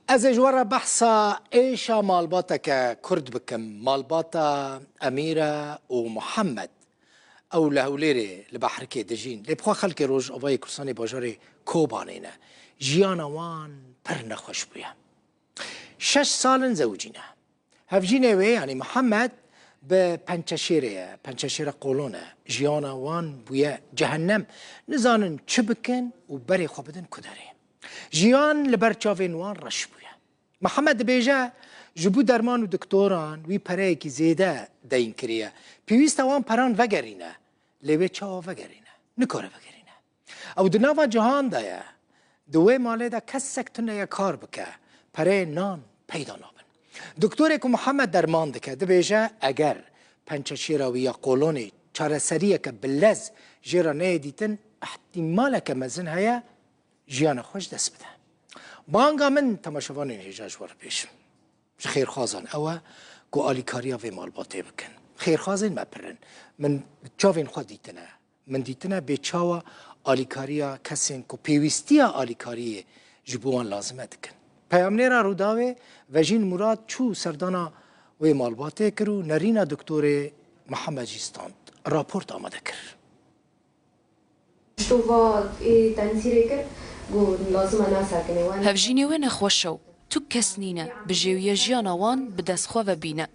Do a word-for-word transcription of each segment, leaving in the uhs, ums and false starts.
Ez ê ji we re behsa êşa malbateke kurd bikim, malbata Emîre û Muhammed. Ew li Hewlêrê li Behrikê dijîn. Lê bi xwe xelkê Rojavayê Kurdistanê bajarê Kobanê ne. Jiyana wan pir nexweş bûye. Şeş sal in zewicî ne. Hevjînê wê, yanî Mihemed, bi pençeşêrê ye, pençeşêra qolon e. Jiyana wan bûye cehennem. Nizanin çi bikin û berê xwe bidin ku derê. Jiyan li ber çavên wan reş bûye. Mihemed dibêje, ji bo derman û doktoran wî pereyekî zêde deyn kiriye. Pêwîst e wan peran vegerîne. Lê wê çawa vegerîne? Nikare vegerîne. Ew di nava cihan de ye. Di wê malê de kesek tune ye kar bike. Pereyên nan peyda nabin. Doktorê ku Mihemed derman dike, dibêje, eger pençeşêra wî ya qolonê çareseriyeke bi lez jê re neyê dîtin, îhtîmaleke mezin heye jiyana xwe ji dest bide. Banga min, temaşevanên hêja, ji we re bêjim. Ji xêrxwazan ew e ku alîkariya vê malbatê bikin. Xêrxwazên me pir in. Min çavên xwe dîtine. Min dîtine bê çawa alîkariya kesên ku pêwîstiya alîkariyê ji bo wan lazim e dikin. Peyamnêra Rûdawê Vejîn Murad çû serdana wê malbatê kir û nerîna doktorê Mihemed jî stand. Raport amade kir. Ji bo ê tensîrê kir, got, lazim e nesekinê wan. Hevjînê wê nexweş e û tu kes nîne bijêwiya jiyana wan bi dest xwe ve bîne.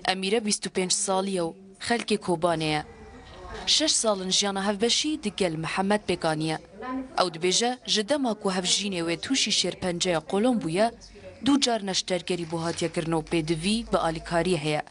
Emîre bîst û pênc salî ye û xelkê Kobanê ye. Şeş sal in jiyana hevbeşî digel Mihemed pêk aniye. Ew dibêje, ji dema ku hevjînê wê tûşî şêrpenceya qolon bûye, du car neştergerî bo hatiye kirin û pêdivî bi alîkariyê heye.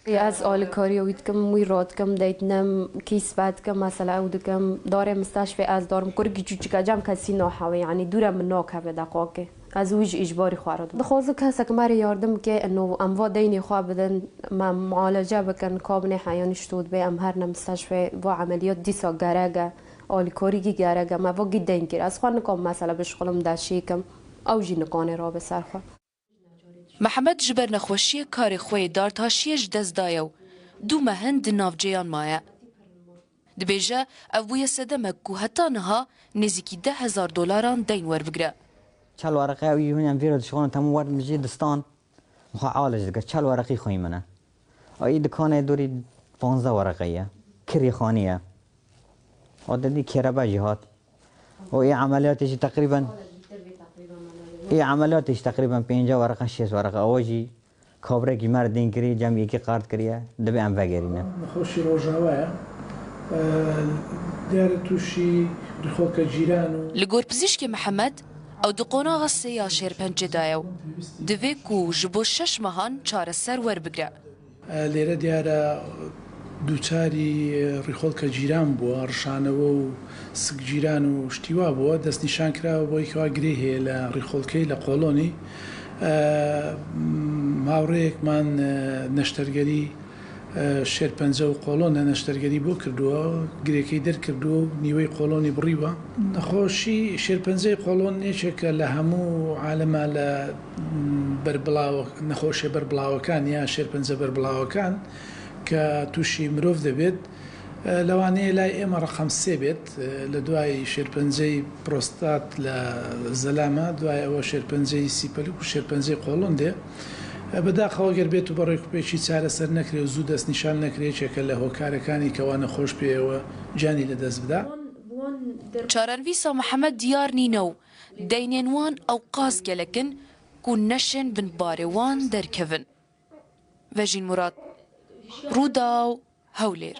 Ez alîkariya wî dikim, wî radikim, deytnem, kîsbe dikim, mesela ew dikim, darê misteşfê ez darim, kurikî çûçik e, cem kesî nahewê, yanî dûre min nakeve deqakê. Ez wî ji îjbarî xwe re dikim. Dixwazim kesek me re yardim bike, ino em va deynê xwe bidin, me mualece bikin, kabinê heyanî ji to dibe, em herine misteşfê, va emeliyat dîsa gerek e, alîkarîkî gerek e, me va gî deyn kir. Ez xwe nikom mesela bişixulim deşî kim, ew jî nikanê rabe ser xwe. Mihemed ji ber nexweşiyê karê xwe yê dartaşiyê ji dest daye û du meh in di navceyan maye. Dibêje, ev bûye sedemek ku heta niha nêzîkî deh hezar dolaran deyn werbigire. Çel wereqe ew yî hûn em vî re dişixulin, temû wer min jî distan, xwe alij dike. Çel wereqî xwî min e. Ê dikanê dorî panzdeh wereqe ye. Kirî xanî ye. O dedî kêrebe jî hat. O ê emeliyatê jî teqrîben, ê emeliyatê jî teqrîben pênca wereqe, şêst wereqe. Awa jî kabrekî me re dîn kirî, cem yekî qard kiriye, dibe em vegerîne. Nexweşî rojawa ye. E, diyare tûşî rîxolke cîran û Li gor pizîşkê Mihemed, ew di qonaxa sê ya şêrpencê de ye û divê ku ji bo şeş mehan çareser werbigire. Lêre diyar e, دووچاری ڕیخۆڵکە جیران بووە، ڕشانەوە و سک جیران و شتی وا بووە، دەستنیشان کراوە بۆی کەوا گرێ هەیە لە ڕیخۆڵکەی لە قۆڵۆنی. ئە، هاوڕێیەکمان، ئە، نەشتەرگەری، ئە، شێرپەنجە و قۆڵۆنە نەشتەرگەری بۆ کردووە، گرێکەی دەرکردووە و نیوەی قۆڵۆنی بڕیوە. نەخۆشی شێرپەنجەی قۆڵۆن یەکێکە لە هەموو عالەما لە بەربڵاوە، نەخۆشیە بەربڵاوەکان یا شێرپەنجە بەربڵاوەکان کە تووشی مرۆڤ دەبێت. لەوانەیە لای ئێمە ڕقەم سێ بێت، لە دوای شێرپەنجەی پرۆستات لە زەلامە، دوای ئەوە شێرپەنجەی سیپەلک و شێرپەنجەی قۆڵۆن دێ. بەداخەوە گەر بێت و بەڕێکوپێکی چارەسەر نەکرێ و زوو دەستنیشان نەکرێ، یەکێکە لە هۆکارەکانی کەوا نەخۆش پێیەوە جانی لەدەست بدا. Çarenivîsa Mihemed diyar nîne û deynên wan ewqas gelek in ku neşên bin barê wan derkevin. Vejîn Murat, Rûdaw, Hewlêr.